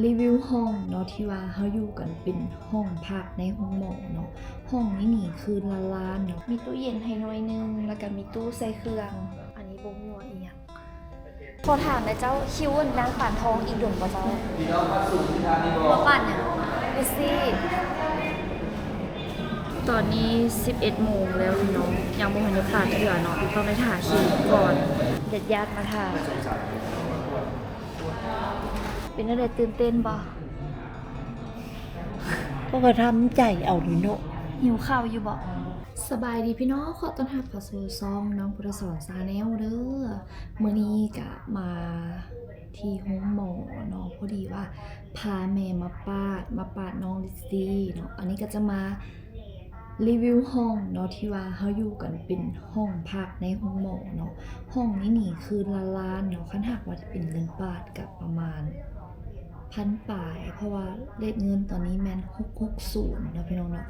ຣີວິວຫ້ອງເນາະ ທີ່ວ່າເຮົາຢູ່ກັນເປັນຫ້ອງພັກໃນໂຮງໝໍເນາະ. ຫ້ອງນີ້ນີ້ຄືລ້ານໆເນາະ ມີຕູ້ເຢັນໃຫ້ໜ່ວຍໜຶ່ງ ແລ້ວກະມີຕູ້ໃສ່ເຄື່ອງ. ອັນນີ້ບໍ່ຮູ້ວ່າອີ່ຫຍັງ. ຂໍຖາມແດ່ເຈົ້າ, ຄິວນາງປານທອງອີກດົນບໍ່ເຈົ້າ? ມາປານຫຍັງ? ເມສຊີ. ຕອນນີ້ສິບເອັດໂມງແລ້ວພີ່ນ້ອງ, ຍັງບໍ່ທັນໄດ້ປານເທື່ອເນາະ, ຕ້ອງໄດ້ຖ້າຄິວກ່ອນ. ຍາດໆມາຖ້າ. ເປັນແນວໃດ, ຕື່ນເຕັ້ນບໍ່? ກໍ ກໍທຳໃຈເອົານີ້ເນາະ. ຫິວເຂົ້າຢູ່ບໍ່? ສະບາຍດີພີ່ນ້ອງ, ຂໍຕ້ອນຮັບເຂົ້າສູ່ຊ່ອງນ້ອງພຸດທະສອນ Channel ເດີ. ມື້ນີ້ກະມາທີ່ໂຮງໝໍເນາະ, ພໍດີວ່າພາແມ່ມາປາດ, ມາປາດນ້ອງລິດຊີເນາະ. ອັນນີ້ກໍຈະມາ ຣີວິວຫ້ອງເນາະ ທີ່ວ່າເຮົາຢູ່ກັນເປັນຫ້ອງພັກໃນໂຮງໝໍເນາະ. ຫ້ອງນີ້ນີ້ຄືລ້ານໆເນາະ, ຄັນຫາກວ່າເປັນເງິນບາດກະປະມານພັນປາຍ, ເພາະວ່າເລດເງິນຕອນນີ້ແມ່ນຫົກຫົກສູນເນາະ ພີ່ນ້ອງເນາະ,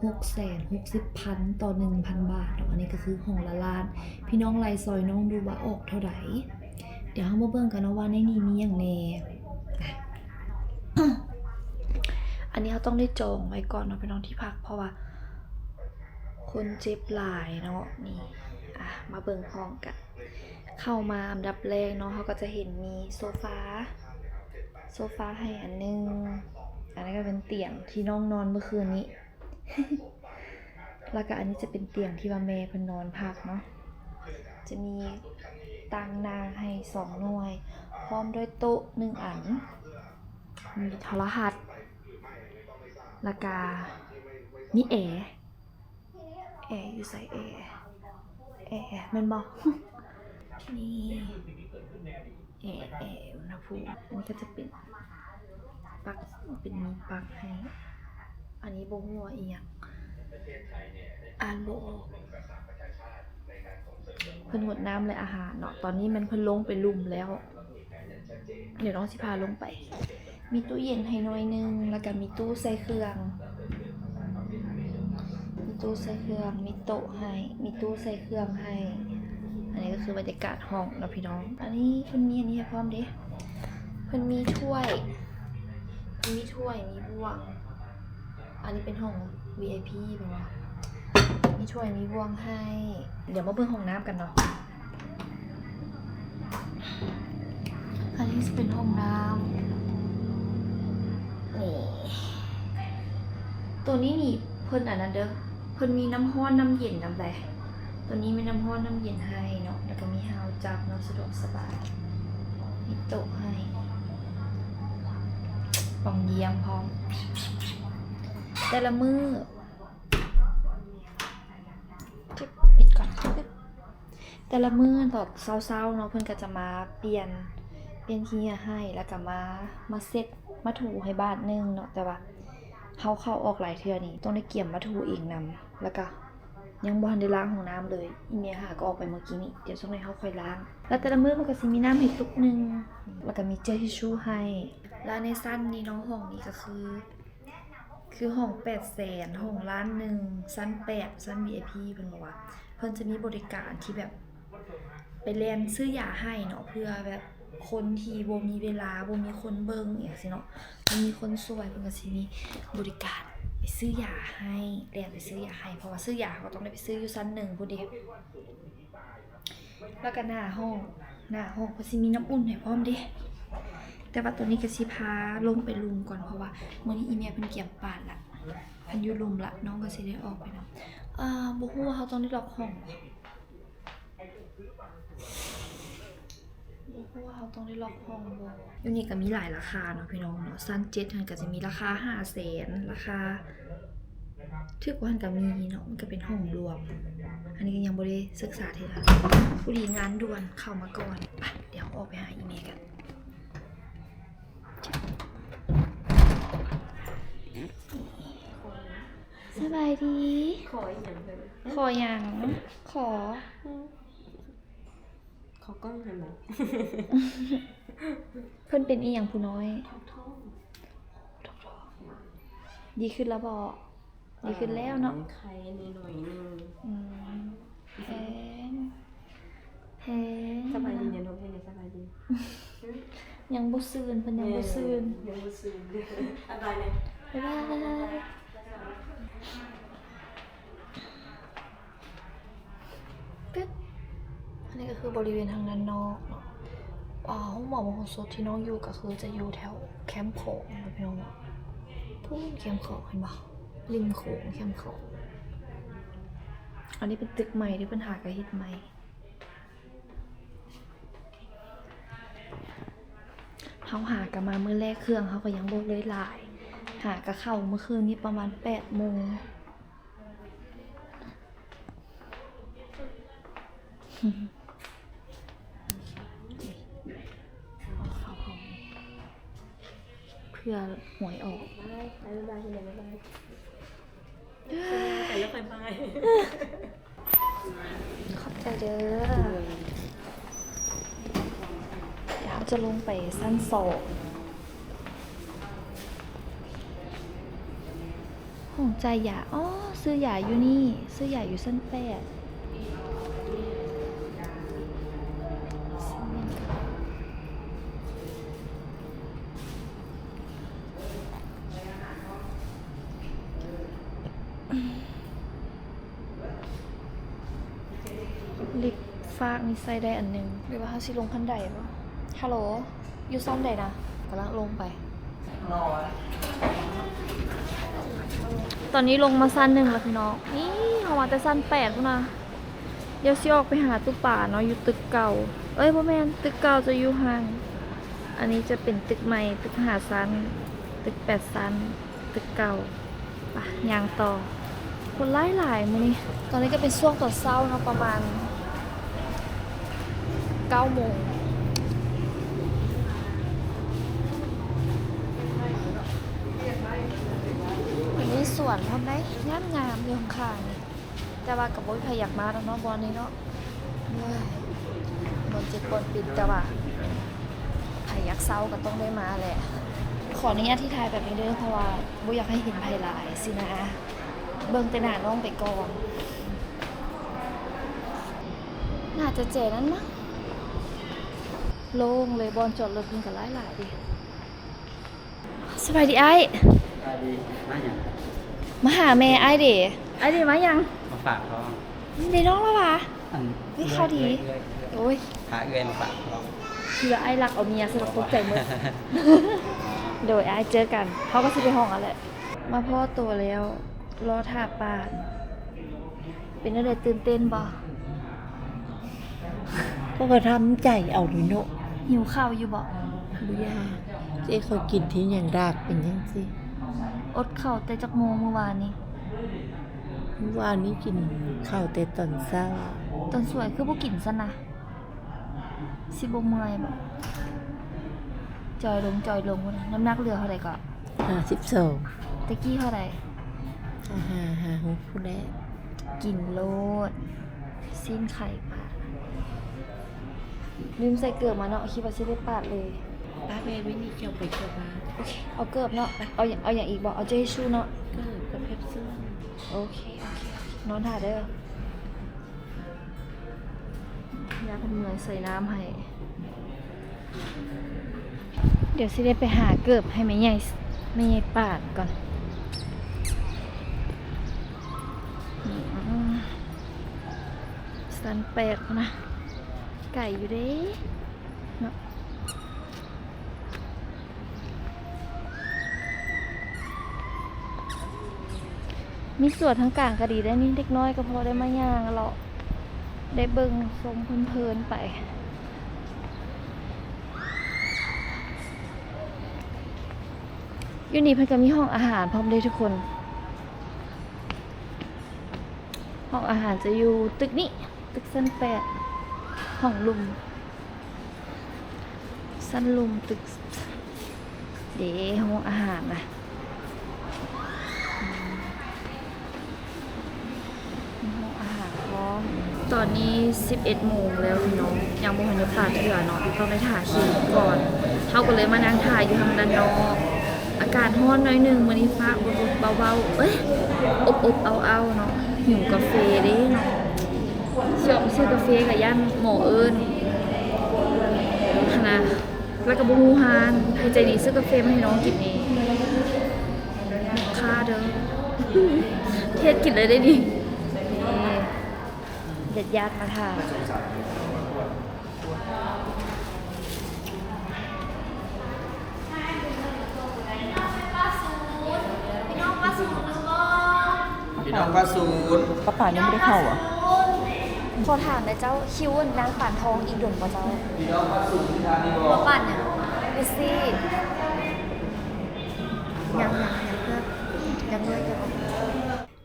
ຫົກແສນຫົກສິບພັນຕໍ່ໜຶ່ງພັນບາດເນາະ. ອັນນີ້ກໍຄືຫ້ອງລະລ້ານ, ພີ່ນ້ອງໄລ່ຊ່ອຍນ້ອງດູວ່າອອກເທົ່າໃດ. ດຽວເຮົາມາເບິ່ງກັນເນາະວ່າໃນນີ້ມີຫຍັງແດ່. ອັນນີ້ເຮົາຕ້ອງໄດ້ຈອງໄວ້ກ່ອນເນາະ ພີ່ນ້ອງ, ທີ່ພັກ, ເພາະວ່າ ຄົນເຈັບຫຼາຍເນາະ. ນີ້ ອ່ະ ມາເບິ່ງພ້ອມກັນ. ເຂົ້າມາອັນດັບແລກເນາະ ເຮົາກໍຈະເຫັນມີໂຊຟາ, ໂຊຟາໃຫ້ອັນໜຶ່ງ. ອັນນັ້ນກໍເປັນຕຽງທີ່ນ້ອງນອນເມື່ອຄືນນີ້. ແລ້ວກໍອັນນີ້ຈະເປັນຕຽງທີ່ວ່າແມ່ເພິ່ນນອນພັກເນາະ. ຈະມີຕັ່ງໜ້າໃຫ້ສອງໜ່ວຍ ພ້ອມດ້ວຍໂຕະໜຶ່ງອັນ, ມີໂທລະທັດ, ແລ້ວກະມີແອ. ແອຢູ່ໃສ? ແອ ແອແມ່ນບໍ່? ນີ້ ແອ ແອອຸນຫະພູມ. ອັນນີ້ກໍຈະເປັນປັກ, ເປັນມີປັກໃຫ້. ອັນນີ້ບໍ່ຮູ້ວ່າອີ່ຫຍັງ, ອ່ານບໍ່ອອກ. ເພິ່ນງົດນ້ຳແລະອາຫານເນາະ. ຕອນນີ້ແມ່ນເພິ່ນລົງໄປລຸ່ມແລ້ວ. ດຽວນ້ອງຊິພາລົງໄປ. ມີຕູ້ເຢັນໃຫ້ໜ່ວຍໜຶ່ງ, ແລ້ວກະມີຕູ້ໃສ່ເຄື່ອງ, ມີຕູ້ໃສ່ເຄື່ອງ, ມີໂຕະໃຫ້, ມີຕູ້ໃສ່ເຄື່ອງໃຫ້. ອັນນີ້ກໍຄືບັນຍາກາດຫ້ອງເນາະ ພີ່ນ້ອງ. ອັນນີ້ເພິ່ນມີອັນນີ້ໃຫ້ພ້ອມເດ້, ເພິ່ນມີຖ້ວຍ, ເພິ່ນມີຖ້ວຍ, ມີບ່ວງ. ອັນນີ້ເປັນຫ້ອງ ວີໄອພີ ເພິ່ນວ່າ ມີຖ້ວຍມີບ່ວງໃຫ້. ດຽວມາເບິ່ງຫ້ອງນ້ຳກັນເນາະ. ອັນນີ້ຊິເປັນຫ້ອງນ້ຳ. ນີ້ ໂຕນີ້ນີ້ເພິ່ນອັນນັ້ນເດີ, ເພິ່ນມີນ້ຳຮ້ອນນ້ຳເຢັນນຳໃດ. ໂຕນີ້ມີນ້ຳຮ້ອນນ້ຳເຢັນໃຫ້ເນາະ, ແລ້ວກໍມີຮາວຈັບເນາະ, ສະດວກສະບາຍ, ມີໂຕະໃຫ້, ປ່ອງຢ້ຽມພ້ອມ. ແຕ່ລະມື້ ປິດກ່ອນ. ແຕ່ລະມື້ຕອນເຊົ້າໆເນາະ ເພິ່ນກໍຈະມາປ່ຽນ, ປ່ຽນຂີ້ເຫຍື້ອໃຫ້, ແລ້ວກໍມາ, ມາເຊັດ, ມາຖູໃຫ້ບາດໜຶ່ງເນາະ. ແຕ່ວ່າເຮົາເຂົ້າອອກຫຼາຍເທື່ອນີ້ ຕ້ອງໄດ້ກຽມມາຖູເອງນຳ, ແລ້ວກໍຍັງບໍ່ທັນໄດ້ລ້າງຫ້ອງນ້ຳເລີຍ. ອີ່ແມ່ຫາກໍອອກໄປເມື່ອກີ້ນີ້, ດຽວຊ່ວງນີ້ເຮົາຄ່ອຍລ້າງ. ແລ້ວແຕ່ລະມື້ເພິ່ນກໍຊິມີນ້ຳໃຫ້ຕຸກໜຶ່ງ, ແລ້ວກໍມີເຈ້ຍທິຊຊູ່ໃຫ້. ແລ້ວໃນຊັ້ນນີ້ເນາະ, ຫ້ອງນີ້ກໍຄື ຄືຫ້ອງແປດແສນ, ຫ້ອງລ້ານໜຶ່ງ, ຊັ້ນແປດ, ຊັ້ນ ວີໄອພີ ເພິ່ນບອກວ່າເພິ່ນຈະມີບໍລິການທີ່ແບບໄປແລ່ນຊື້ຢາໃຫ້ເນາະ, ເພື່ອແບບຄົນທີ່ບໍ່ມີເວລາ, ບໍ່ມີຄົນເບິ່ງອີ່ຫຍັງຊີ້ເນາະ, ບໍ່ມີຄົນຊ່ວຍ, ເພິ່ນກໍຊິມີບໍລິການໄປຊື້ຢາໃຫ້, ແລ່ນໄປຊື້ຢາໃຫ້, ເພາະວ່າຊື້ຢາເຮົາກໍຕ້ອງໄດ້ໄປຊື້ຢູ່ຊັ້ນໜຶ່ງພຸ້ນເດ. ແລ້ວກໍໜ້າຫ້ອງ, ໜ້າຫ້ອງເພິ່ນຊິມີນ້ຳອຸ່ນໃຫ້ພ້ອມເດ້. ແຕ່ວ່າຕອນນີ້ກໍຊິພາລົງໄປລຸ່ມກ່ອນ, ເພາະວ່າມື້ນີ້ອີ່ແມ່ເພິ່ນກຽມປານລະ, ເພິ່ນຢູ່ລຸ່ມລະ, ນ້ອງກໍຊິໄດ້ອອກໄປນຳ. ເອີ ບໍ່ຮູ້ວ່າເຮົາຕ້ອງໄດ້ລັອກຫ້ອງບໍ່? ບໍ່ຮູ້ວ່າເຮົາຕ້ອງໄດ້ລັອກຫ້ອງບໍ່? ຢູ່ນີ້ກໍມີຫຼາຍລາຄາເນາະ ພີ່ນ້ອງເນາະ. ຊັ້ນເຈັດຫັ້ນກໍຈະມີລາຄາຫ້າແສນ, ລາຄາ ຖືກກວ່າຫັ້ນກໍມີເນາະ, ມັນກໍເປັນຫ້ອງລວມ. ອັນນີ້ກໍຍັງບໍ່ໄດ້ສຶກສາເທື່ອ, ພໍດີງານດ່ວນເຂົ້າມາກ່ອນ. ໄປ, ດຽວອອກໄປຫາອີ່ແມ່ກັນ. ສະບາຍດີ. ຂໍອີ່ຫຍັງເດີ? ຂໍຫຍັງ? ຂໍ ຂໍກ້ອງຫັ້ນນະ. ເພິ່ນເປັນອີ່ຫຍັງຜູ້ນ້ອຍ? ທ້ອງ. ທ້ອງ. ດີຂຶ້ນແລ້ວບໍ່? ດີຂຶ້ນແລ້ວເນາະ? ໄຂ້ໜ້ອຍໆໜຶ່ງ. ອືມ. ແພງ ແພງ. ສະບາຍດີນະລູກ, ເຮັດຫຍັງ? ສະບາຍດີ. ຍັງບໍ່ຊື່ນ ເພິ່ນຍັງບໍ່ຊື່ນ ຍັງບໍ່ຊື່ນ. ບາຍບາຍແນ່ ບາຍບາຍ. ປຶບ ອັນນີ້ກໍຄືບໍລິເວນທາງດ້ານນອກເນາະ. ອ່າ ໂຮງໝໍມະໂຫສົດທີ່ນ້ອງຢູ່ກໍຄືຈະຢູ່ແຖວແຄມຂອງເນາະ ພີ່ນ້ອງເນາະ. ພຸ້ນແຄມຂອງ ເຫັນບໍ່? ລິມໂຂງ ແຄມຂອງ. ອັນນີ້ເປັນຕຶກໃໝ່ທີ່ເພິ່ນຫາກໍເຮັດໃໝ່. ເຮົາຫາກໍມາມື້ແລກ ເຄື່ອງເຮົາກໍຍັງບໍ່ເລີຍຫຼາຍ. ຫາກໍເຂົ້າມື້ຄືນນີ້ປະມານແປດໂມງ. ເພື່ອຫວຍອອກ. ບາຍບາຍ ບາຍບາຍ. ແລ້ວຄ່ອຍບາຍ. ຂອບໃຈເດີ. ດຽວເຮົາຈະລົງໄປຊັ້ນສອງ. ຫ້ອງຈ່າຍຢາ. ອໍ ຊື້ຢາຢູ່ນີ້ ຊື້ຢາຢູ່ຊັ້ນແປດ. ລິບຟາກນີ້ໃສ່ໄດ້ອັນໜຶ່ງ ຫຼືວ່າເຮົາຊິລົງຂັ້ນໄດບໍ? ຮັລໂຫຼ ຢູ່ຊັ້ນໃດນະ? ກຳລັງລົງໄປ. ຕອນນີ້ລົງມາຊັ້ນໜຶ່ງແລ້ວພີ່ນ້ອງ. ນີ້ເຮົາມາແຕ່ຊັ້ນແປດພຸ້ນນະ. ດຽວຊິອອກໄປຫາຕູ້ປາເນາະ ຢູ່ຕຶກເກົ່າ. ເອີຍ ບໍ່ແມ່ນ, ຕຶກເກົ່າຈະຢູ່ຫ່າງ. ອັນນີ້ຈະເປັນຕຶກໃໝ່, ຕຶກຫ້າຊັ້ນ, ຕຶກແປດຊັ້ນ, ຕຶກເກົ່າ. ໄປ ຍ່າງຕໍ່. ຄົນຫຼາຍໆມື້ນີ້. ຕອນນີ້ກໍເປັນຊ່ວງຕອນເຊົ້າເນາະ, ປະມານເກົ້າໂມງ. ມີສວນພ້ອມເດ້, ງາມໆ ຢູ່ຂ້າງໆນີ້. ແຕ່ວ່າກໍບໍ່ມີໃຜຢາກມາດອກເນາະ ບ່ອນນີ້ເນາະ. ໂອ້ຍ ບ່ອນເຈັບບ່ອນປິນ, ແຕ່ວ່າໃຜຢາກເຊົາກໍຕ້ອງໄດ້ມາແຫຼະ. ຂໍອະນຸຍາດທີ່ຖ່າຍແບບນີ້ເດີ ເພາະວ່າບໍ່ຢາກໃຫ້ເຫັນໃຜຫຼາຍຊີ້ນະ, ເບິ່ງແຕ່ໜ້ານ້ອງໄປກ່ອນ. ໜ້າຈະແຈນັ້ນມັ້ງ. ໂລ່ງເລີຍ, ບ່ອນຈອດລົດເພິ່ນກໍຫຼາຍໆເດ. ສະບາຍດີອ້າຍ. ສະບາຍດີ. ມາຫຍັງ? ມາຫາແມ່ອ້າຍເດ. ອ້າຍເດມາຫຍັງ? ມາຝາກທ້ອງ. ໄດ້ນ້ອງແລ້ວຫວາ? ອັນ ເຮີ້ຍ ຂ່າວດີ. ເອື້ອຍ ເອື້ອຍ ເອື້ອຍ. ໂອ້ຍ ພາເອື້ອຍມາຝາກທ້ອງ. ຄິດວ່າອ້າຍລັກເອົາເມຍ ສະລັບຕົກໃຈໝົດ. ໂດຍ ອ້າຍ ເຈີກັນ. ເຮົາກໍຊິໄປຫ້ອງຫັ້ນແຫຼະ. ມາພໍ້ໂຕແລ້ວ. ລໍຖ້າປານ. ເປັນແນວໃດ ຕື່ນເຕັ້ນບໍ່? ເຂົາກໍທຳໃຈເອົານີ້ເນາະ. ຫິວເຂົ້າຢູ່ບໍ່? ບໍ່ຢາກ. ເຈ້ ຂ້ອຍກິນທີ່ຫຍັງດາກເປັນຈັ່ງຊີ້? ອົດເຂົ້າແຕ່ຈັກໂມງມື້ວານນີ້? ມື້ວານນີ້ກິນເຂົ້າແຕ່ຕອນເຊົ້າ. ຕອນສວຍຄືບໍ່ກິນຊັ້ນນະ? ຊິບໍ່ເມື່ອຍບໍ່? ຈ່ອຍລົງ ຈ່ອຍລົງພຸ້ນນະ. ນ້ຳໜັກເຫຼືອເທົ່າໃດເກາະ? ຫ້າສິບສອງ. ແຕ່ກີ້ເທົ່າໃດ? ຫ້າຫ້າ ຫ້າຫົກພຸ້ນແຫຼະ. ກິນໂລດ ຊີ້ນໄຂ່ປາ. ລືມໃສ່ເກືອມາເນາະ, ຄິດວ່າຊິໄດ້ປາດເລີຍ. ປາດແມ່ນ ໄວ້ນີ້ ຂຽວໄປຂຽວມາ. ໂອເຄ ເອົາເກີບເນາະ. ເອົາ ເອົາຫຍັງອີກບໍ່? ເອົາເຈສຊູເນາະ. ເກີບກັບເພັບຊີ. ໂອເຄ ໂອເຄ ນອນຖ້າເດີ. ຍາເພິ່ນເມື່ອຍໃສ່ນ້ຳໃຫ້. ດຽວຊິໄດ້ໄປຫາເກີບໃຫ້ແມ່ໃຫຍ່ ແມ່ໃຫຍ່ປານກ່ອນ. ຊັ້ນແປດພຸ້ນນະ, ໄກຢູ່ເດ້ເນາະ. ມີສວນທາງກາງກໍດີໄດ໋ນີ້, ເດັກນ້ອຍກໍພໍໄດ້ມາຍ່າງເລາະ ໄດ້ເບິ່ງຊົມເພີນໆໄປ. ຢູ່ນີ້ເພິ່ນກໍມີຫ້ອງອາຫານພ້ອມເດ້ທຸກຄົນ. ຫ້ອງອາຫານຈະຢູ່ຕຶກນີ້, ຕຶກຊັ້ນແປດ ຫ້ອງລຸ່ມ. ຊັ້ນລຸ່ມຕຶກເດ້ ຫ້ອງອາຫານນະ. ອືມ ມີຫ້ອງອາຫານພ້ອມ. ຕອນນີ້ສິບເອັດໂມງແລ້ວພີ່ນ້ອງ, ຍັງບໍ່ທັນໄດ້ປາດເທື່ອເນາະ, ຕ້ອງໄດ້ຖ້າຄິວກ່ອນ. ເຮົາກໍເລີຍມານັ່ງຖ້າຢູ່ທາງດ້ານນອກ. ອາກາດຮ້ອນໜ້ອຍໜຶ່ງ, ມື້ນີ້ຟ້າເບົາໆ ເອີ້ຍ ອົບໆ ເອົ້າໆ ເນາະ. ຫິວກາເຟເດ້ເນາະ. ຊິອອກໄປຊື້ກາເຟກໍຢ້ານໝໍເອີ້ນຫັ້ນນະ. ແລ້ວກໍບໍ່ຮູ້ຮ້ານ ໃຜໃຈດີຊື້ກາເຟມາໃຫ້ນ້ອງກິນນີ້ ຄ່າເດີ ເຮັດກິນເລີຍໄດ້ນີ້ ເດັດຍາດມາຖ້າ. ພີ່ນ້ອງປາສູນ ປາປາຍັງບໍ່ໄດ້ເຂົ້າຫວາ? ຂໍຖາມແດ່ເຈົ້າ ຄິວນາງປານທອງອີກດົນບໍ່ເຈົ້າ? ພີ່ນ້ອງປາສູນ ທ່ານນີ້ບໍ່? ບໍ່ປານຫຍັງ? ເອສຊີ ຍັງ ຍັງ ຍັງເພື່ອນ ຍັງເລີຍ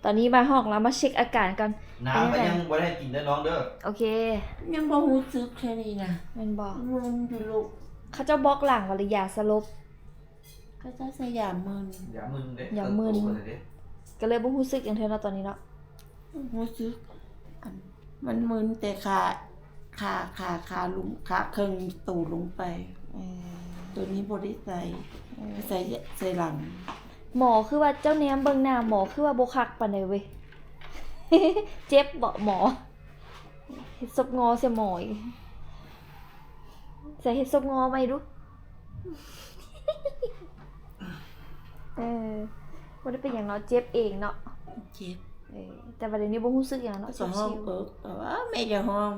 ຕອນນີ້ມາຫ້ອງແລ້ວ ມາເຊັກອາການກ່ອນ. ນ້ຳກໍຍັງບໍ່ໄດ້ກິນເດີນ້ອງເດີ. ໂອເຄ ຍັງບໍ່ຮູ້ສຶກແຄ່ນີ້ນະ. ແມ່ນບໍ່? ມຶນຢູ່ລູກ. ເຂົາເຈົ້າບລັອກຫຼັງວ່າ ຫຼື ຢາສະຫຼົບ? ເຂົາເຈົ້າໃສ່ຢາມຶນ. ຢາມຶນເດ້. ຢາມຶນ. ກໍເລີຍບໍ່ຮູ້ສຶກຫຍັງເທື່ອເນາະຕອນນີ້ເນາະ. ຮູ້ສຶກ ອັນ ມັນມຶນແຕ່ຂາ ຂາ ຂາ ຂາລົງ ຂາເຄິ່ງໂຕລົງໄປ. ເອີ ໂຕນີ້ບໍ່ໄດ້ໃສ່. ເອີ ໃສ່ ໃສ່ຫຼັງ. ໝໍຄືວ່າເຈົ້າແນມເບິ່ງໜ້າໝໍຄືວ່າບໍ່ຄັກປານໃດເວີຍ. ເຈັບເບາະໝໍ? ເຮັດສົບງໍໃສ່ໝໍອີກ. ໃສ່ເຮັດສົບງໍໃໝ່ດູ. ເອີ ບໍ່ໄດ້ເປັນຫຍັງເນາະ ເຈັບເອງເນາະ. ເຈັບ. ເອີ ແຕ່ວ່າດຽວນີ້ບໍ່ຮູ້ສຶກຫຍັງເນາະ. ກໍຮ້ອງ ຊິວໆ ເອີ ກໍວ່າແມ່ຢ່າຮ້ອງ.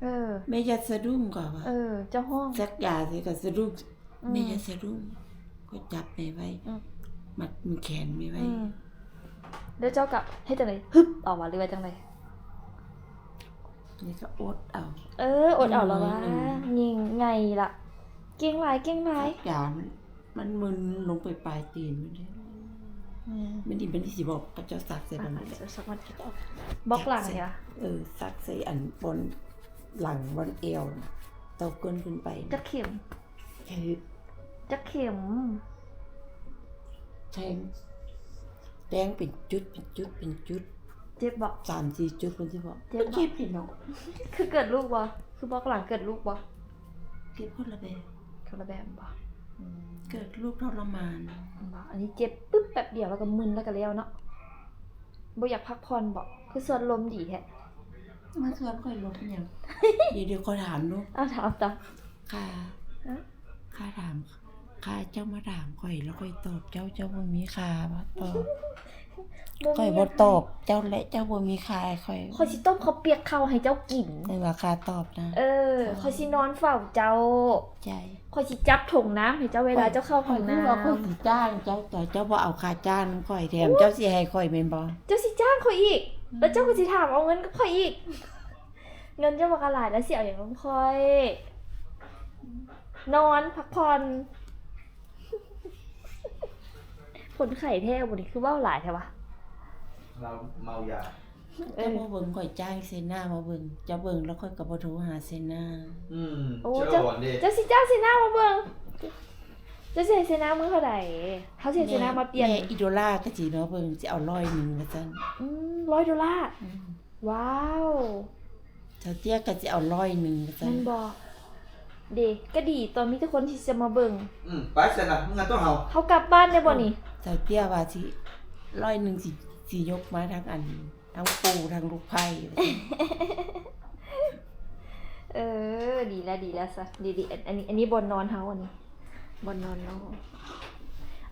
ເອີ ແມ່ຢ່າສະດຸ້ງ ກໍວ່າ. ເອີ ເຈົ້າຮ້ອງ ສັກຢາໃສ່ກໍສະດຸ້ງ. ອືມ ແມ່ຢ່າສະດຸ້ງ ຂ້ອຍຈັບແມ່ໄວ້. ອືມ ມັດມືແຂນແມ່ໄວ້. ອືມ ແລ້ວເຈົ້າກໍເຮັດຈັ່ງໃດ? ຮຶບ ເອົາຫວາ ຫຼືວ່າຈັ່ງໃດ? ນີ້ກໍອົດເອົາ. ເອີ ອົດເອົາແລ້ວວ່າ ຍິງໃຫຍ່ລະ. ເກັ່ງຫຼາຍ ເກັ່ງຫຼາຍ. ຢາມັນ ມັນມຶນລົງໄປປາຍຕີນມັນເດ້. ອືມ ມັນນີ້ ມັນຊິບອກເຂົາເຈົ້າສັກໃສ່ບ່ອນນີ້ແຫຼະ. ບລັອກຫຼັງເດ? ເອີ ສັກໃສ່ອັນບ່ອນຫຼັງ ບ່ອນແອວນະ ເຕົ້າກົ້ນຂຶ້ນໄປ. ຈັກເຂັມ? ເອີ ຈັກເຂັມ? ແທງ ແທງເປັນຈຸດ ເປັນຈຸດ ເປັນຈຸດ. ເຈັບບໍ່? ສາມສີ່ຈຸດ ມັນຊິບອກ. ເຈັບບໍ່? ເຈັບເດເນາະ. ຄືເກີດລູກບໍ່? ຄືບລັອກຫຼັງເກີດລູກບໍ່? ເຈັບຄົນລະແບບ. ຄົນລະແບບບໍ່? ອືມ ເກີດລູກທໍລະມານ. ແມ່ນບໍ່? ອັນນີ້ເຈັບປຶບແປັບດຽວ ແລ້ວກໍມຶນ ແລ້ວກໍແລ້ວເນາະ. ບໍ່ຢາກພັກຜ່ອນບໍ່? ຄືຊວນລົມດີແທ້. ມາຊວນຂ້ອຍລົມຫຍັງ? ດຽວ ດຽວຂໍຖາມດູ. ເອົາ ຖາມຕາ. ຄ່າ ຮະ? ຄ່າຖາມ ຄ່າເຈົ້າມາຖາມຂ້ອຍ ແລ້ວຂ້ອຍຕອບເຈົ້າ ເຈົ້າບໍ່ມີຄ່າມາຕອບ. ບໍ່ມີ ຂ້ອຍບໍ່ຕອບເຈົ້າ ແລະ ເຈົ້າບໍ່ມີຄ່າໃຫ້ຂ້ອຍ. ຂ້ອຍຊິຕົ້ມເຂົ້າປຽກເຂົ້າໃຫ້ເຈົ້າກິນ. ນັ້ນລະຄ່າຕອບນະ. ເອີ ຂ້ອຍຊິນອນເຝົ້າເຈົ້າ. ໃຈ ຂ້ອຍຊິຈັບຖົງນ້ຳໃຫ້ເຈົ້າເວລາເຈົ້າເຂົ້າຫ້ອງນ້ຳ. ຂ້ອຍ ຂ້ອຍຄືວ່າຂ້ອຍຊິຈ້າງເຈົ້າ ແຕ່ເຈົ້າບໍ່ເອົາຄ່າຈ້າງນຳຂ້ອຍ ແຖມເຈົ້າຊິໃຫ້ຂ້ອຍແມ່ນບໍ່? ເຈົ້າຊິຈ້າງຂ້ອຍອີກ ແລ້ວເຈົ້າກໍຊິຖາມເອົາເງິນກັບຂ້ອຍອີກ. ເງິນເຈົ້າບັກຫຼາຍ ແລ້ວຊິເອົາຫຍັງນຳຂ້ອຍ? ນອນພັກຜ່ອນ. ຄົນໄຂ້ແທ້ບໍ່ນີ້ ຄືເວົ້າຫຼາຍແທ້ວະ? ລາວເມົາຢາ. ເອີ ເຈົ້າບໍ່ເບິ່ງ ຂ້ອຍຈ້າງເຊນາມາເບິ່ງ. ເຈົ້າເບິ່ງແລ້ວຂ້ອຍກໍບໍ່ໂທຫາເຊນາ. ອືມ ໂອ້ ເຈົ້າ ເຈົ້າ ເຈົ້າຊິຈ້າງເຊນາມາເບິ່ງ? ເຈົ້າຊິໃຫ້ເຊນາມື້ເທົ່າໃດ? ເຮົາຊິໃຫ້ເຊນາມາປ່ຽນ. ແມ່ ອີໂດລາກໍຊິມາເບິ່ງ ຊິເອົາຮ້ອຍໜຶ່ງວ່າຊັ້ນ. ອືມ ຮ້ອຍໂດລາ. ອືມ ວ້າວ ສາວເຕ້ຍກໍຊິເອົາຮ້ອຍໜຶ່ງວ່າຊັ້ນ. ແມ່ນບໍ່? ເດ ກໍດີ ຕອນມີແຕ່ຄົນທີ່ຈະມາເບິ່ງ. ອືມ ໄປຊັ້ນນະ ເມືອຕົວເຮົາ. ເຮົາກັບບ້ານໄດ້ບໍ່ນີ້? ສາວເຕ້ຍວ່າຊິ ຮ້ອຍໜຶ່ງ ຊິ ຊິຍົກມາທັງອັນ ທັງປູທັງລູກໄພ້. ເອີ ດີແລ້ວ ດີແລ້ວຊະ ດີໆ. ອັນ ອັນນີ້ ອັນນີ້ບ່ອນນອນເຮົາ ອັນນີ້ບ່ອນນອນນ້ອງ.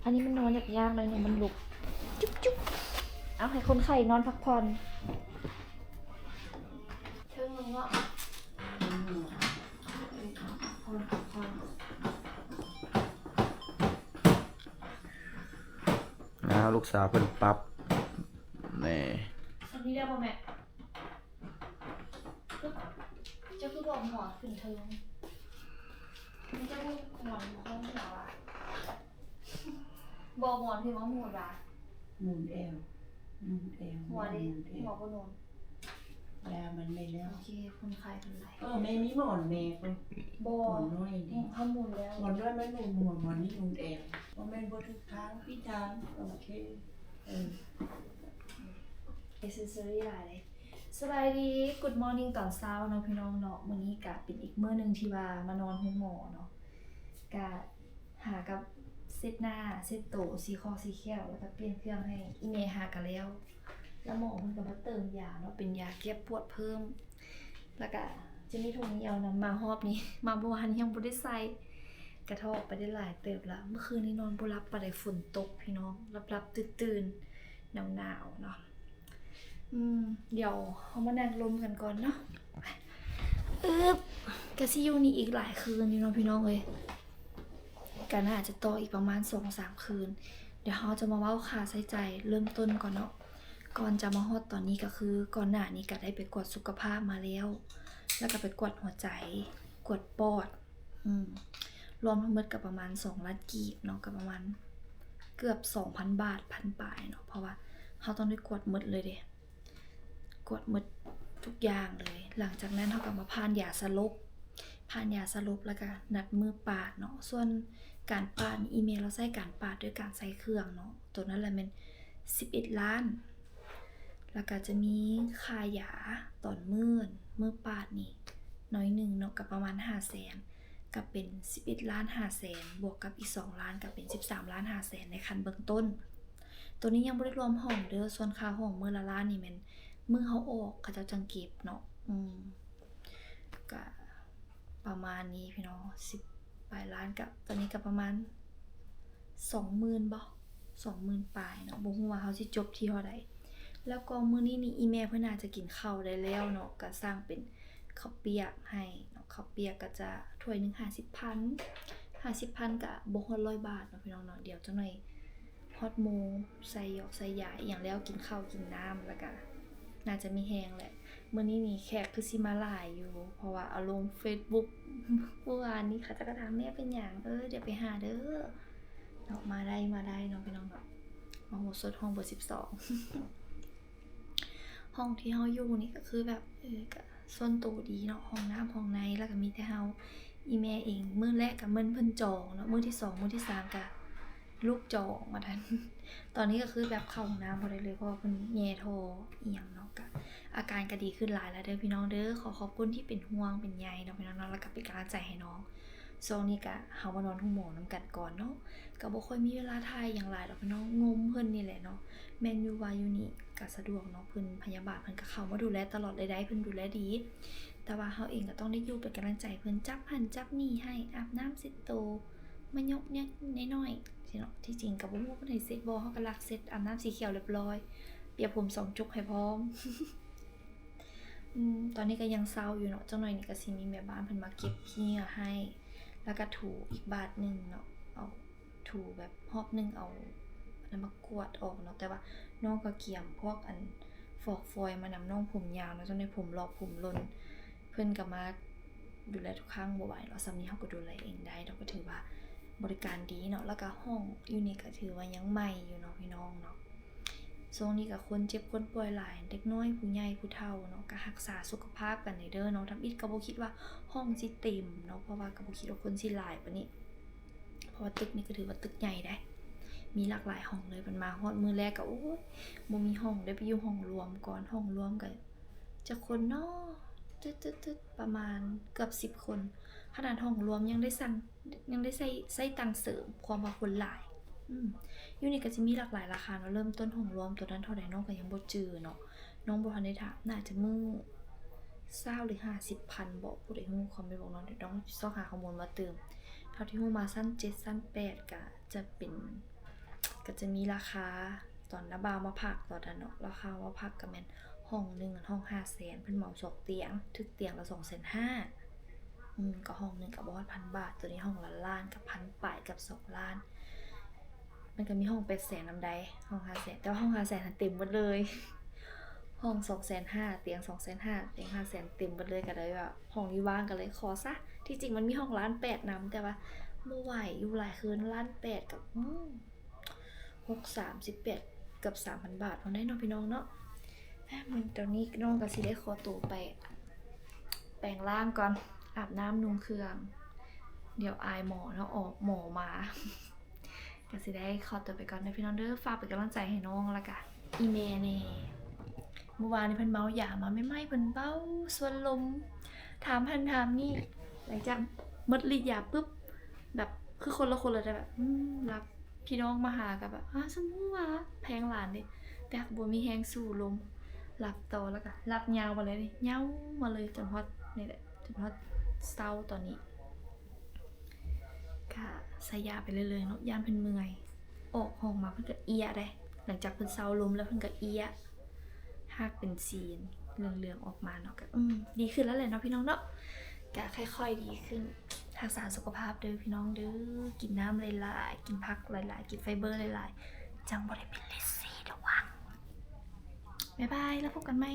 ອັນນີ້ມັນນອນຍາກໆ ເລີຍນີ້ ມັນລຸກຈຸບໆ. ເອົາ ໃຫ້ຄົນໄຂ້ນອນພັກຜ່ອນ. ເທິງເນາະ ອ້າວ ລູກສາວເພິ່ນປັບ ນີ້ ອັນນີ້ໄດ້ບໍ່ແມ່? ເຈົ້າຄືບໍ່ໝອນຂຶ້ນເທິງ? ເຈົ້າໝອນຢູ່ຫ້ອງຫົວຫວາ? ບໍ່ໝອນທີ່ວ່າໝູນຫວາ? ໝູນແອວ ໝູນແອວ ຫົວເດ ໝູນແອວ ຫົວບໍ່ໜູນ. ແລ້ວມັນໄດ້ແລ້ວ. ໂອເຄ ຄົນໄຂ້ເປັນໄລ? ເອີ ແມ່ມີໝອນແມ່ເພິ່ນ. ບໍ່ ໝອນນ້ອຍເດ. ອືມ ເຮົາໝູນແລ້ວ. ໝອນນ້ອຍມັນໜູນຫົວ ໝອນນີ້ໜູນແອວ. ບໍ່ແມ່ນບໍ່ຖືກທາງ ຜິດທາງ. ໂອເຄ ເອີ ເອັກເຊັສເຊີຣີຫຼາຍເດ. ສະບາຍດີ Good morning ຕອນເຊົ້າເນາະ ພີ່ນ້ອງເນາະ. ມື້ນີ້ກະເປັນອີກມື້ໜຶ່ງທີ່ວ່າມານອນໂຮງໝໍເນາະ. ກະຫາກັບເຊັດໜ້າ ເຊັດໂຕ ສີຄໍສີແຂ້ວ ແລ້ວກະປ່ຽນເຄື່ອງໃຫ້ອີ່ແມ່ຫາກະແລ້ວ. ແລ້ວໝໍເພິ່ນກະມາເຕີມຢາເນາະ ເປັນຢາແກ້ປວດເພີ່ມ. ແລ້ວກະຈະມີຖົງຍຽວນຳ ມາຮອບນີ້ ມາເມື່ອວານນີ້ຍັງບໍ່ໄດ້ໃສ່. ກະເທາະໄປໄດ້ຫຼາຍເຕີບລະ. ເມື່ອຄືນນີ້ນອນບໍ່ຫຼັບປານໃດ ຝົນຕົກພີ່ນ້ອງ, ຫຼັບໆຕື່ນໆ ໜາວໆເນາະ. ອືມ ດຽວເຮົາມານັ່ງລົມກັນກ່ອນເນາະ. ອຶບ ກະຊິຢູ່ນີ້ອີກຫຼາຍຄືນຢູ່ເນາະພີ່ນ້ອງເອີຍ, ກະໜ້າຈະຕໍ່ອີກປະມານສອງສາມຄືນ. ດຽວເຮົາຈະມາເວົ້າຄ່າໃຊ້ຈ່າຍເລີ່ມຕົ້ນກ່ອນເນາະ. ກ່ອນຈະມາຮອດຕອນນີ້ກະຄື ກ່ອນໜ້ານີ້ກະໄດ້ໄປກວດສຸຂະພາບມາແລ້ວ, ແລ້ວກະໄປກວດຫົວໃຈ, ກວດປອດ, ອືມ ລວມທັງໝົດກະປະມານສອງລ້ານກີບເນາະ, ກະປະມານເກືອບສອງພັນບາດ ພັນປາຍເນາະ, ເພາະວ່າເຮົາຕ້ອງໄດ້ກວດໝົດເລີຍເດ້, ກວດໝົດທຸກຢ່າງເລີຍ. ຫຼັງຈາກນັ້ນເຮົາກະມາຜ່ານຢາສະຫຼົບ, ຜ່ານຢາສະຫຼົບ ແລ້ວກະນັດມື້ປາດເນາະ. ສ່ວນການປາດນີ້ ອີ່ແມ່ລາວໃຊ້ການປາດດ້ວຍການໃສ່ເຄື່ອງເນາະ, ໂຕນັ້ນລະແມ່ນສິບເອັດລ້ານ. ແລ້ວກະຈະມີຄ່າຢາຕອນມື້ ມື້ປາດນີ້ໜ້ອຍໜຶ່ງເນາະ, ກະປະມານຫ້າແສນ, ກະເປັນສິບເອັດລ້ານຫ້າແສນ ບວກກັບອີກສອງລ້ານ ກະເປັນສິບສາມລ້ານຫ້າແສນໃນຂັ້ນເບື້ອງຕົ້ນ. ໂຕນີ້ຍັງບໍ່ໄດ້ລວມຫ້ອງເດີ້, ສ່ວນຄ່າຫ້ອງມື້ລະລ້ານນີ້ແມ່ນມື້ເຮົາອອກ ເຂົາເຈົ້າຈັ່ງເກັບເນາະ. ອືມ ກະປະມານນີ້ພີ່ນ້ອງ, ສິບປາຍລ້ານ, ກະຕອນນີ້ກະປະມານສອງໝື່ນບໍ ສອງໝື່ນປາຍເນາະ, ບໍ່ຮູ້ວ່າເຮົາຊິຈົບທີ່ເທົ່າໃດ. ແລ້ວກໍມື້ນີ້ນີ້ ອີ່ແມ່ເພິ່ນໜ້າຈະກິນເຂົ້າໄດ້ແລ້ວເນາະ, ກະສັ່ງເປັນເຂົ້າປຽກໃຫ້ເນາະ. ເຂົ້າປຽກກະຈະຖ້ວຍໜຶ່ງຫ້າສິບພັນ, ຫ້າສິບພັນກະບໍ່ຮອດຮ້ອຍບາດເນາະພີ່ນ້ອງເນາະ. ດຽວຈັກໜ່ອຍຮອດໂມງ ໃສ່ຢອກໃສ່ຢາອີ່ຫຍັງແລ້ວ ກິນເຂົ້າກິນນ້ຳ ແລ້ວກະໜ້າຈະມີແຮງແຫຼະ. ມື້ນີ້ນີ້ແຂກຄືຊິມາຫຼາຍຢູ່ ເພາະວ່າເອົາລົງເຟສບຸກມື້ວານນີ້, ເຂົາເຈົ້າກະຖາມແມ່ເປັນຫຍັງ. ເອີ ດຽວໄປຫາເດີ້ເນາະ, ມາໄດ້ ມາໄດ້ເນາະພີ່ນ້ອງເນາະ. ມາໂຫສົດຫ້ອງເບີສິບສອງ. ຫ້ອງທີ່ເຮົາຢູ່ນີ້ກະຄືແບບ ເອີ ກະສ່ວນໂຕດີເນາະ, ຫ້ອງນ້ຳຫ້ອງໃນ ແລ້ວກະມີແຕ່ເຮົາ ອີ່ແມ່ເອງ. ມື້ແລກກະແມ່ນເພິ່ນຈອງເນາະ, ມື້ທີສອງ ມື້ທີສາມກະລູກຈອງວ່າຊັ້ນ. ຕອນນີ້ກະຄືແບບເຂົ້າຫ້ອງນ້ຳບໍ່ໄດ້ເລີຍ ເພາະວ່າເພິ່ນແຍ່ທໍ່ອີ່ຫຍັງເນາະ. ກະອາການກະດີຂຶ້ນຫຼາຍແລ້ວເດີ້ພີ່ນ້ອງເດີ້. ຂໍຂອບຄຸນທີ່ເປັນຫ່ວງເປັນໃຍເນາະພີ່ນ້ອງເນາະ, ແລ້ວກະເປັນກຳລັງໃຈໃຫ້ນ້ອງ. ຊ່ວງນີ້ກະເຮົາມານອນໂຮງໝໍນຳກັນກ່ອນເນາະ, ກະບໍ່ຄ່ອຍມີເວລາຖ່າຍຫຍັງຫຼາຍດອກພີ່ນ້ອງ, ງົມເພິ່ນນີ້ແຫຼະເນາະ. ແມ່ນຢູ່ວ່າຢູ່ນີ້ກະສະດວກເນາະ, ເພິ່ນ ພະຍາບານເພິ່ນກະເຂົ້າມາດູແລຕະຫຼອດເລີຍໄດ໋, ເພິ່ນດູແລດີ. ແຕ່ວ່າເຮົາເອງກະຕ້ອງໄດ້ຢູ່ເປັນກຳລັງໃຈເພິ່ນ, ຈັບຫັ້ນຈັບນີ້ໃຫ້, ອາບນ້ຳເຊັດໂຕ, ມາຍົກແຍກນ້ອຍໆຊີ້ເນາະ. ທີ່ຈິງກະບໍ່ຮູ້ວ່າເພິ່ນໃຫ້ເຊັດບໍ່, ເຮົາກະລັກເຊັດ, ອາບນ້ຳສີຂຽວລຽບລ້ອຍ, ປຽບຜົມສອງຈຸກໃຫ້ພ້ອມ. ອືມ ຕອນນີ້ກະຍັງເຊົາຢູ່ເນາະ, ຈັກໜ່ອຍນີ້ກະຊິມີແມ່ບ້ານເພິ່ນມາເກັບຂີ້ເຫຍື້ອໃຫ້ ແລ້ວກະຖູອີກບາດໜຶ່ງເນາະ, ເອົາ ຖູແບບຮອບໜຶ່ງ ເອົາອັນນັ້ນມາກວາດອອກເນາະ. ແຕ່ວ່ານ້ອງກະກຽມພວກອັນຟອກຟອຍມານຳ, ນ້ອງຜົມຍາວເນາະ, ຈັ່ງໃດຜົມຫຼອກຜົມຫຼົ່ນ ເພິ່ນກະມາດູແລທຸກຄັ້ງ, ບໍ່ໄຫວເນາະ. ສ່ຳນີ້ເຮົາກະດູແລເອງໄດ້ດອກ, ກະຖືວ່າບໍລິການດີເນາະ. ແລ້ວກະຫ້ອງຢູ່ນີ້ກະຖືວ່າຍັງໃໝ່ຢູ່ເນາະ ພີ່ນ້ອງເນາະ. ຊ່ວງນີ້ກະຄົນເຈັບຄົນປ່ວຍຫຼາຍ, ເດັກນ້ອຍ ຜູ້ໃຫຍ່ ຜູ້ເຖົ້າເນາະ, ກະຮັກສາສຸຂະພາບກັນແດ່ເດີ້. ນ້ອງທຳອິດກະບໍ່ຄິດວ່າຫ້ອງຊິເຕັມເນາະ, ເພາະວ່າກະບໍ່ຄິດວ່າຄົນຊິຫຼາຍປານນີ້, ເພາະວ່າຕຶກນີ້ກະຖືວ່າຕຶກໃຫຍ່ໄດ໋, ມີຫຼາກຫຼາຍຫ້ອງເລີຍ. ເພິ່ນມາຮອດມື້ແລກກະ ໂອ້ຍ ບໍ່ມີຫ້ອງ, ໄດ້ໄປຢູ່ຫ້ອງລວມກ່ອນ. ຫ້ອງລວມກະຈັກຄົນເນາະ, ຕຶດໆໆ ປະມານເກືອບສິບຄົນ. ຂະໜາດຫ້ອງລວມຍັງໄດ້ສັ່ງ ຍັງໄດ້ໃຊ້ ໃຊ້ຕັ່ງເສີມ ຄວາມວ່າຄົນຫຼາຍ. ອືມ ຢູ່ນີ້ກະຊິມີຫຼາກຫຼາຍລາຄາເນາະ, ເລີ່ມຕົ້ນຫ້ອງລວມໂຕນັ້ນເທົ່າໃດ ນ້ອງກະຍັງບໍ່ຈື່ເນາະ, ນ້ອງບໍ່ທັນໄດ້ຖາມ. ໜ້າຈະມື້ຊາວຫຼືຫ້າສິບພັນບໍ, ຜູ້ໃດຮູ້ຄອມເມັນບອກເນາະ, ດຽວຕ້ອງຊອກຫາຂໍ້ມູນມາຕື່ມ. ເທົ່າທີ່ຮູ້ມາຊັ້ນເຈັດ ຊັ້ນແປດກະຈະເປັນ ກະຈະມີລາຄາ ຕອນນ້າບ່າວມາພັກຕອນນັ້ນເນາະ, ລາຄາມາພັກກະແມ່ນຫ້ອງໜຶ່ງ ຫ້ອງຫ້າແສນ, ເພິ່ນເໝົາສອງຕຽງ ຖືກຕຽງລະສອງແສນຫ້າ. ອືມ ກະຫ້ອງໜຶ່ງກະບໍ່ຮອດພັນບາດ, ໂຕນີ້ຫ້ອງລະລ້ານ ກະພັນປາຍ ເກືອບສອງລ້ານ. ມັນກະມີຫ້ອງແປດແສນນຳໃດ໋ ຫ້ອງຫ້າແສນ, ແຕ່ວ່າຫ້ອງຫ້າແສນຫັ້ນເຕັມໝົດເລີຍ. ຫ້ອງສອງແສນຫ້າ ຕຽງສອງແສນຫ້າ ຕຽງຫ້າແສນ ເຕັມໝົດເລີຍ. ກະເລີຍວ່າຫ້ອງນີ້ວ່າງ ກະເລີຍຂໍຊະ. ທີ່ຈິງມັນມີຫ້ອງລ້ານແປດນຳ, ແຕ່ວ່າບໍ່ໄຫວ ຢູ່ຫຼາຍຄືນ ລ້ານແປດກະ ອືມ ຫົກສາມສິບແປດ ເກືອບສາມພັນບາດພຸ້ນໄດ໋ເນາະ ພີ່ນ້ອງເນາະ. ມື້ ຕອນນີ້ນ້ອງກະຊິໄດ້ຂໍໂຕໄປແປງຮ່າງກ່ອນ, ອາບນ້ຳນຸ່ງເຄື່ອງ, ດຽວອາຍໝໍເນາະ, ອອກໝໍມາ. ກະຊິໄດ້ຂໍໂຕໄປກ່ອນເດີພີ່ນ້ອງເດີ, ຝາກເປັນກຳລັງໃຈໃຫ້ນ້ອງ ແລ້ວກະອີ່ແມ່ແດ່. ມື້ວານນີ້ເພິ່ນເມົາຢາມາໃໝ່ໆ ເພິ່ນເວົ້າຊວນລົມ ຖາມຫັ້ນຖາມນີ້. ຫຼັງຈາກໝົດລິດຢາປຶບ ແບບ ຄືຄົນລະຄົນເລີຍ ແບບ ອືມ ຫຼັບ. ພີ່ນ້ອງມາຫາກະແບບ ອ້າ ຊັ້ນຮູ້ວ່າແພງຫຼານເດ ແຕ່ບໍ່ມີແຮງສູ້ລົມ. ຫຼັບຕໍ່ ແລ້ວກະຫຼັບຍາວມາເລີຍ ເຫຍົາມາເລີຍ ຈົນຮອດນີ້ແຫຼະ ຈົນຮອດເຊົ້າຕອນນີ້. ກ ກະໃສ່ຢາໄປເລື້ອຍໆເນາະ ຢ້ານເພິ່ນເມື່ອຍ. ອອກຫ້ອງມາເພິ່ນກະເອຍະເດ້ ຫຼັງຈາກເພິ່ນເຊົາລົມແລ້ວເພິ່ນກະເອຍະ ຮາກເປັນສີເຫຼືອງໆອອກມາເນາະ ກະ ອືມ ດີຂຶ້ນແລ້ວແຫຼະເນາະພີ່ນ້ອງເນາະ ກະຄ່ອຍໆດີຂຶ້ນ. ຮັກສາສຸຂະພາບເດີພີ່ນ້ອງເດີ ກິນນ້ຳຫຼາຍໆ ກິນຜັກຫຼາຍໆ ກິນໄຟເບີຫຼາຍໆ ຈັ່ງບໍ່ໄດ້ເປັນລິດສີດວງ. ບາຍບາຍ ແລ້ວພົບກັນໃໝ່.